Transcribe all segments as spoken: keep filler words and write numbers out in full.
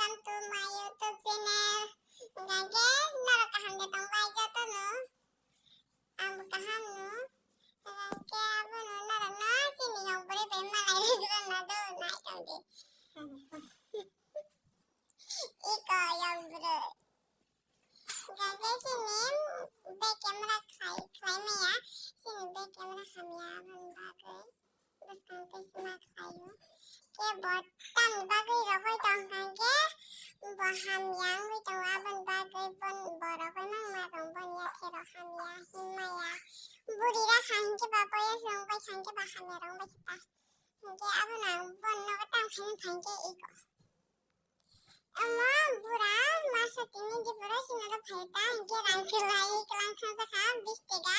Welcome to my YouTube channel. Hingkha khe norok kaham de tong bai joto no? Ang bo kaham no. Hingkha khe abono norok no chini yong bwrwi bai malai rwna do nai tong di. Iko yong bwrwi. Hingkha khe chini back camera khlai, khlai maya, chini back camera hamya aboni bagwi bwskang tei sima khlaio. Khe bo tamni bagwi rogwi tong hwnkha khe bo hamya wngwi tongo, aboni bagwi bo rogwi mangma rwng boni yaphero hamya hinmaya. Buri rakha hinkhe ba boyes rwng bai kha hinkhe ba hamya rwng bai kha ta. Hinkhe abono ang bono nogo tamo khaina thangkhe iko. Omo bura masa tini di bura sina da phai ta, hinkhe rang kwlai kwlang thang jakha bis taka.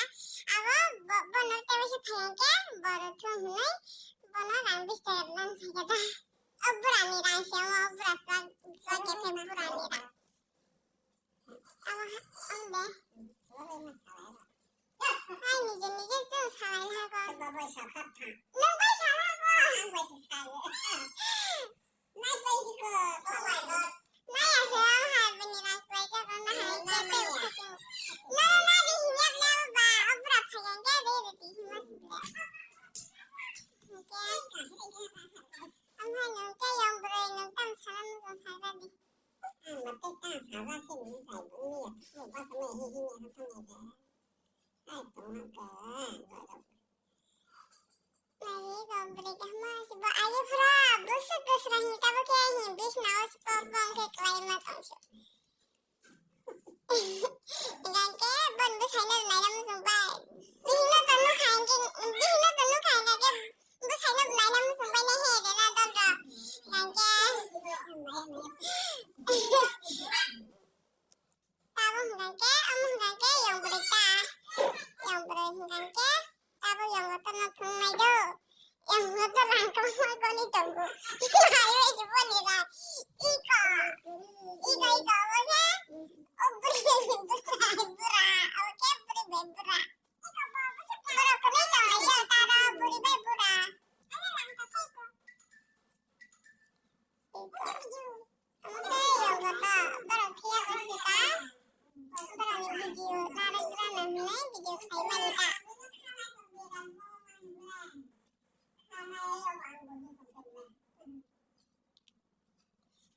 Abo bo-, bono tei waisa phai hinkhe boro thung hinui bono rang bis taka rwna phai kha da. O bura ni rang se omo, o bura swk, swk khe bura ni rang. Amo ha-, ang de. Hai, nije nije chwng salai lago. Nwng bai salago. Nai ase, ang hai bini rang kwlai jago, na hai khe tei ukha chwng. Nono nadi himya bla ba, o bura phaiya khe de de ti hima sibla. Hingkhe, ang hai nwng khe yong bwrwi nwng tam sana mujung salra di. Ang ba tei ta saja se ni jai bang ni ya, thang ba khe mai hi hi ni ha thang ya de. Ai tong ma ka, ga ga. Nai ga bwrwi ga ma si ba ai phra, bwswk bwsra hi ta bo khe hi bis na o si pok bong khe klai ma tong si. Hingkha khe bon bwsai no naina muchung bai. Bihik no tong nukha hinkhe, bihik no tong nukha hinkhe bwsai no naina muchung bai na he de na dol rok. Hingkha khe tabuk hingkha khe, omo hingkha khe yong bwrwi ta. Yong bwrwi hingkha khe tabuk yong kotor no thung nai do. Yong kotor rang kwbangma goni tongo. Hai bai di boni rang. Iko. Iko, iko, obo khe. O bwrwi ni bwsai bura. Obo khe bwrwi bai bura. Borok kwbwi tongo, taro bwrwi bai bura. Iko. Omo khe yong kotor, borok phiya ko sika, borok ni video narwk rana hinwi video khai mani ta.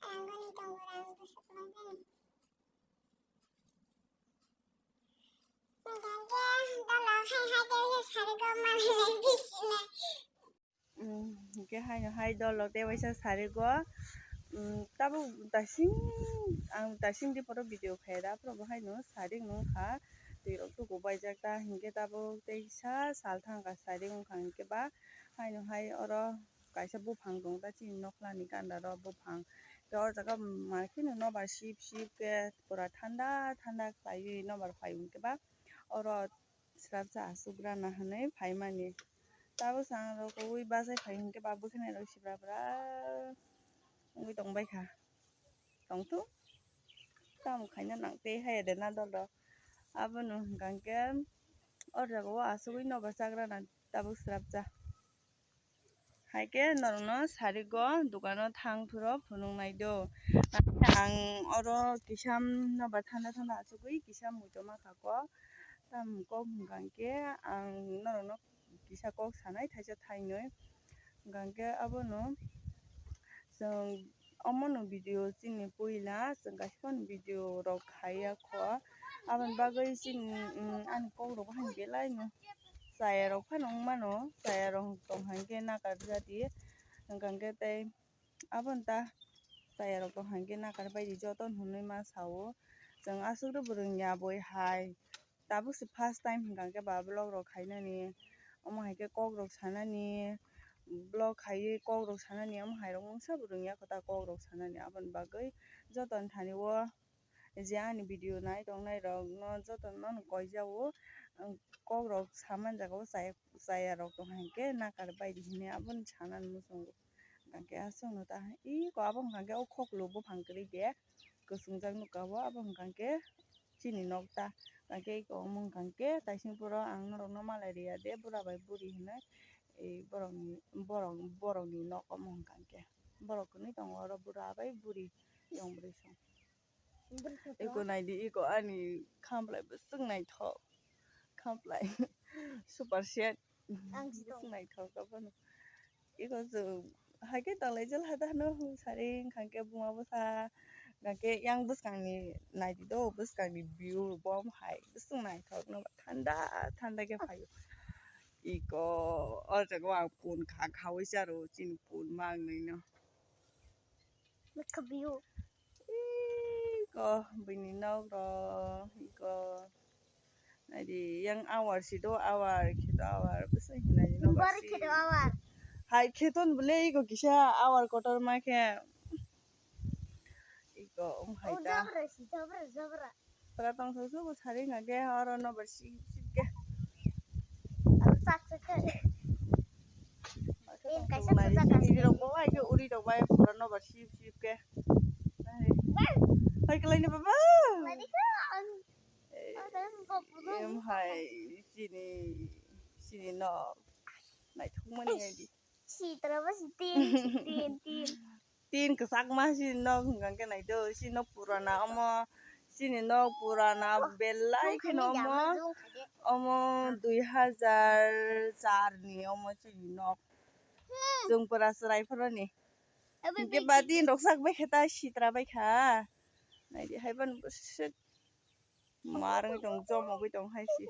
Rang goni tongo, rang bwswk kwbang khe. Hingkha khe dolo hai hai khe sari go manwi bisi na. Hingkhe haino hai dolo tei waisa sarigo, tabuk tasing, ang tasing di photo video khaida, aphuru bo haino sari wngkha, twi rok tuku baijak ta, hingkhe tabuk teisa sal thangkha sari wngkha, hingkhe ba haino hai oro kaisa buphang tongo ta chini nokla ni gana rok buphang, tei o jaga makheno nobar sip sip khe pura thanda thanda khlaiwi nobar phai hwnkhe ba oro. Srapsa aswk rana hinwi phaimani. Tabuk chwng rok ui bachai phai hinkhe ba bwkhanai rok sibra bwra wngwi tongbaikha. Tongthung. Tamo khaina nang tei haya de na dol rok. Abono hwnkha hinkhe o jaga o aswk ui nobar chakrana tabuk srapsa. Hai khe norokno sarigo dukano thang phuru phunuknai do. Ang oro kisa nobar thanda thanda achugwi kisa muitu mankha kok. Tamni kok hwnkha khe ang norokno kisa kok sanai thaisa thainwi. Hwnkha khe abono chwng omono video chini puila chwng kaisa phano video rok khaiya kho. Aboni bagwi chini, mm, ani kok rok haino belai no chaya rok phano wng mano, chaya rok tong hai khe nakar jati, hwnkha khe tei abono ta chaya rok tong hai khe nakar bai di joto no hinwi ma sao. Chwng aswk rw bo rwngya boi hai. Tabuk se first time hwnkha khe ba vlog rok khainani, omo hai khe kok rok sanani, vlog khaiwi kok rok sanani, omo hai rok mungsa bo rwngya kho ta kok rok sanani. Aboni bagwi joto ni thani o je ani video nai tongnai rok no joto no koijao, kok rok saman jaga o chaya, chaya rok tong hai khe nakar bai di hinwi aboni sanani muchungo. Hwnkha khe aswk no ta iko abo hwnkha khe o khoklo buphang kwrwi de kwchwngjak nukha o, abo hwnkha khe chini nok ta. Hwnkha khe iko omo hwnkha khe taising phuru ang norok no malai rwya de bura bai buri hinwi, borok ni, borok, borok ni nok omo hwnkha khe borok kwnwi tongo oro bura bai buri. Yang bwrwi song. Eko naidi, eko ani khamplai bwswk naithok. Khamplai super set. Ang si tong. Bwswk naithok abono. Eko chwng haikhe tonglaijal hada hano hwn sari wngkha khe buma bwsa. Hwnkhe yang bwskangni naidi do, bwskangni view bom hai bwswk naithok no thanda thanda khe phaio. Eko o jaga o ang pun kha khaui charo chini pun mangnwi no. Look at you. Iko bini nok ro, iko. Naidi yang awar si do awar, khe do awar, bwswk hinai no. Bari khe do awar. Hai khe ton bole iko kisa awar kotor ma khe. Iko um hai ta. Jabra si, jabra, jabra. Pura tong thok thok sari wngkha khe oro nobar sip sip khe. Abo sak sak khe. Kaisa nai sujak sini rok bo ai khe uri rok bai pura nobar sip sip khe. Hai kelai ni baba. Em hai sini sini no. Naithok mani ai di. Sitra ba si tin, si tin, tin. Tin kwchak ma si nok hwnkha khe naitwi, si nok purana omo, sini nok purana belai kheno omo, omo dui hajar char ni omo chini nok. Chwng pura chwrai phano ni. Hwnkhe ba tin rok sak bai khe ta sitra bai kha. Naidi hai ban bwswk mar wngwi tong, chomogwi tong hai si.